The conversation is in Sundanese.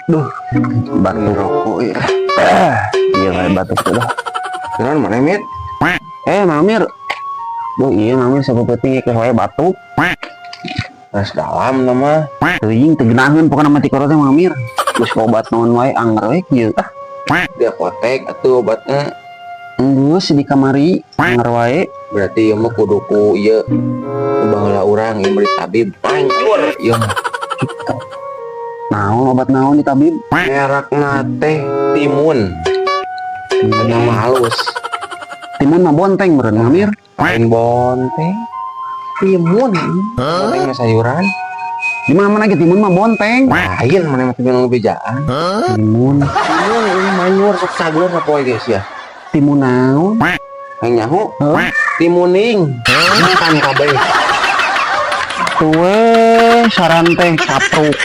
Duh, batuk. Rokok ya. Ah, iya kayak batuk tuh dah. Kunaon maneh, Mit? Eh, Mamir. Duh, iya Mamir, sapeuting ke wae batuk. Ras dalam nama. Teuing, teu geunaheun pokona mah tikoro teh, Mamir. Geus obat naon wae anger we kieu ah. Di apotek atuh obatnya. Geus di kamari anger wae. Berarti ieu mah kudu ku ieu, ku baheula urang ieu beli tabib hancur ieu mah. Naon, obat naon di tabib? Merekna teh Timun. Nama halus. Timun mah bonteng meureun, Mamir. Lain bonteng. Timun. Bonteng mah sayuran. Di mana-mana ge timun mah bonteng. Lain, mana mah timun nu bejaan. Timun. Timun ini manyur, sok cager sapoe guys ya. Timun naon? Hayang nyaho? Heuh. Timuning. Makan kabeh. Tuh we, saran teh capruk.